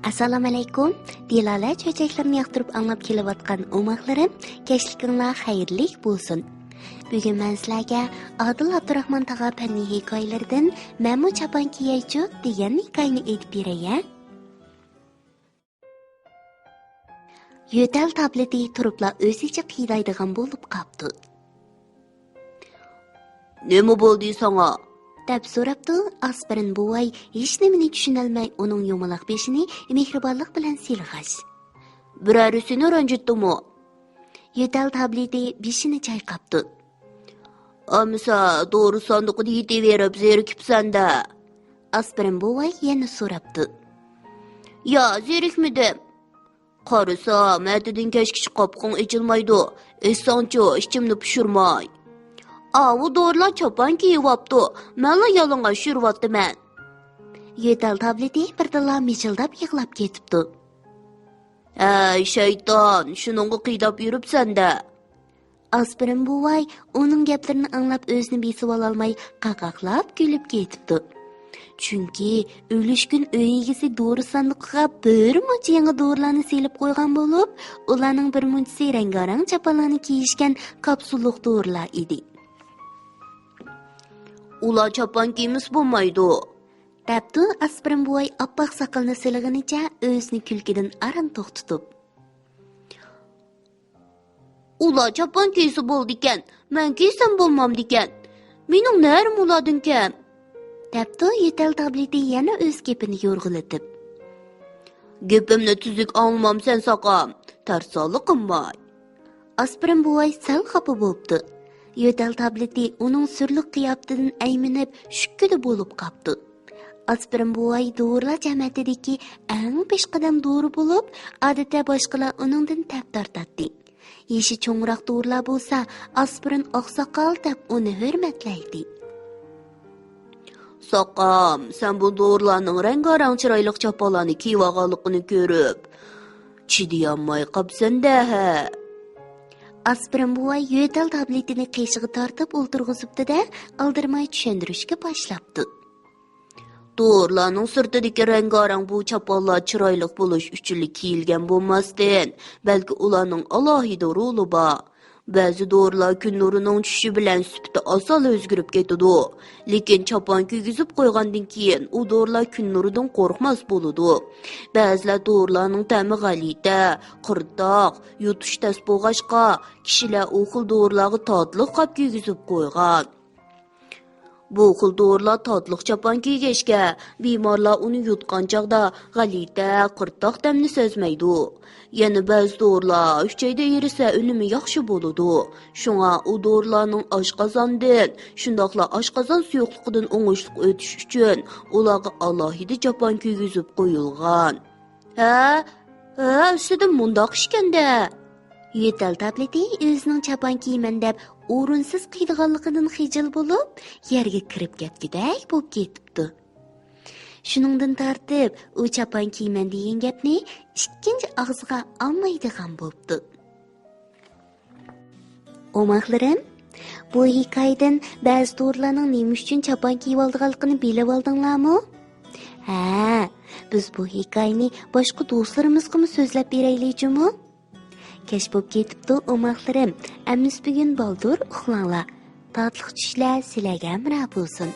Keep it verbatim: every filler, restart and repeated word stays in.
ئەسسالامۇئەلەيكۇم. دىلالە چۆچەكلىرىنى ياقتۇرۇپ ئاڭلاپ كېلىۋاتقان ئوماقلىرىم، كەچلىكىڭلار خەيرلىك بولسۇن. بۈگۈن مەن سىلەرگە ئادىل ئابدۇراخمان تاغا پەننىي ھېكايىلىرىدىن مەنمۇ چاپان كىيەيچۇ دېگەن ھېكايىنى ئېيتىپ بېرەي. يۆتەل تابلېتى تۇرۇپلا ئۆزىچە قىيدايدىغان بولۇپ قاپتۇ. «نېمە بولدى ساڭا؟» دەپ سوراپتۇ. ئاسپىرىن بوۋاي ھېچنېمىنى چۈشىنەلمەي، ئۇنىڭ يۇمىلاق بېشىنى مېھرىبانلىق بىلەن سىلىغاچ. «بىرەرى سېنى رەنجىتتىمۇ؟» يۆتەل تابلېتى بېشىنى چايقاپتۇ. «ئەمىسە دورا ساندۇقىدا يېتىۋېرىپ زېرىكىپسەن-دە؟» ئاسپىرىن بوۋاي يەنە سوراپتۇ. «يا، زېرىكمىدىم. قارىسام، ئەتىدىن كەچكىچە قاپىقىڭ ئېچىلمايدۇ. ئىچسەڭچۇ، ئىچىمنى پۇشۇرماي.» «ئاۋۇ دورىلار چاپان كىيىۋاپتۇ، مەنلا يالىڭاچ يۈرۈۋاپتىمەن.» يۆتەل تابلېتى بىردىنلا مىجىلداپ يىغلاپ كېتىپتۇ. «ھەي، شەيتان، شۇنىڭغا قىيداپ يۈرۈپسەن-دە!» ئاسپىرىن بوۋاي ئۇنىڭ گەپلىرىنى ئاڭلاپ ئۆزىنى بېسىۋالالماي قاقاقلاپ كۈلۈپ كېتىپتۇ. چۈنكى ئۈلۈشكۈن ئۆي ئىگىسى دورا ساندۇقىغا بىر مۇنچە يېڭى دورىلارنى سېلىپ قويغان بولۇپ، ئۇلارنىڭ بىر مۇنچىسى رەڭگارەڭ چاپانلارنى كىيىشكەن كاپسۇللۇق دورىلار ئىدى. «ئۇلار چاپان كىيمىسە بولمايدۇ.» دەپتۇ ئاسپىرىن بوۋاي ئاپئاق ساقىلىنى سىلىغىنىچە ئۆزىنى كۈلكىدىن ئاران توختىتىپ. «ئۇلار چاپان كىيسە بولىدىكەن، مەن كىيسەم بولمامدىكەن؟ مېنىڭ نەرىم ئۇلاردىن كەم؟» دەپتۇ يۆتەل تابلېتى يەنە ئۆز گېپىنى يورغىلىتىپ. «گېپىمنى تۈزۈك ئاڭلىمامسەن ساقام، تەرسانلىق قىلماي.» ئاسپىرىن بوۋاي سەل خاپا بوپتۇ. يۆتەل تابلېتى ئۇنىڭ سۈرلۈك قىياپىتىدىن ئەيمىنىپ شۈككىدە بولۇپ قاپتۇ. ئاسپىرىن بوۋاي دورىلار جەمەتىدىكى ئەڭ پېشقەدەم دورا بولۇپ، ئادەتتە باشقىلار ئۇنىڭدىن تەپ تارتاتتى. يېشى چوڭراق دورىلار بولسا ئاسپىرىن ئاقساقال دەپ ئۇنى ھۆرمەتلەيتتى. ساقام، سەن بۇ دورىلارنىڭ رەڭگارەڭ چىرايلىق چاپانلارنى كىيىۋالغانلىقىنى كۆرۈپ، چىدىيالماي قاپسەن-دە، ھە؟ ئاسپىرىن بوۋاي يۆتەل تابلېتىنى قېشىغا تارتىپ ئولتۇرغۇزۇپتۇ-دە، ئالدىرىماي چۈشەندۈرۈشكە باشلاپتۇ. دورىلارنىڭ سىرتىدىكى رەڭگارەڭ بۇ چاپانلار چىرايلىق بولۇش ئۈچۈنلا كىيىلگەن بولماستىن، بەلكى ئۇلارنىڭ ئالاھىدە رولى بار. بەزى دورىلار كۈن نۇرىنىڭ چۈشۈشى بىلەن سۈپىتى ئاسانلا ئۆزگىرىپ كېتىدۇ. لېكىن چاپان كىيگۈزۈپ قويغاندىن كېيىن ئۇ دورىلار كۈن نۇرىدىن قورقماس بولىدۇ. بەزىلەر دورىلارنىڭ تەمى غەلىتە، قىرتاق، يۇتۇش تەس بولغاچقا، كىشىلەر ئۇ خىل دورىلارغا تاتلىق قاپ كىيگۈزۈپ قويغان. بۇ خىل دورىلار تاتلىق چاپان كىيگەچكە، بىمارلار ئۇنى يۇتقان چاغدا غەلىتە، قىرتاق تەمنى سەزمەيدۇ. يەنە بەزى دورىلار ئۈچ ئايدا ئېرىسە ئۈنۈمى ياخشى بولىدۇ. شۇڭا ئۇ دورىلارنىڭ ئاشقازاندىن، شۇنداقلا ئاشقازان سۇيۇقلۇقىدىن ئوڭۇشلۇق ئۆتۈش ئۈچۈن ئۇلارغا ئالاھىدە چاپان كىيگۈزۈپ قويۇلغان. ھە؟ ھە، ئەسلىدە مۇنداق ئىكەن-دە. يۆتەل تابلېتى ئۆزىنىڭ چاپان كىيىمەن دەپ ئورۇنسىز قىيىدىغانلىقىدىن خىجىل بولۇپ، يەرگە كىرىپ كەتكۈدەك بولۇپ كېتىپتۇ. شۇنىڭدىن تارتىپ، ئۇ چاپان كىيىمەن دېگەن گەپنى ئىككىنچى ئاغزىغا ئالمايدىغان بوپتۇ. ئوماقلىرىم، بۇ ھېكايىدىن بەزى دورىلارنىڭ نېمە ئۈچۈن چاپان كىيىۋالىدىغانلىقىنى بىلىۋالدىڭلارمۇ؟ ھە، بىز بۇ ھېكايىنى باشقا دوستلىرىمىزغىمۇ سۆزلەپ بېرەيلى جۇمۇ؟ كەچ بوپ كېتىپتۇ، ئوماقلىرىم. ئەمىسە بۈگۈن بالدۇر ئۇخلاڭلار. تاتلىق چۈشلەر سىلەرگە ھەمراھ بولسۇن.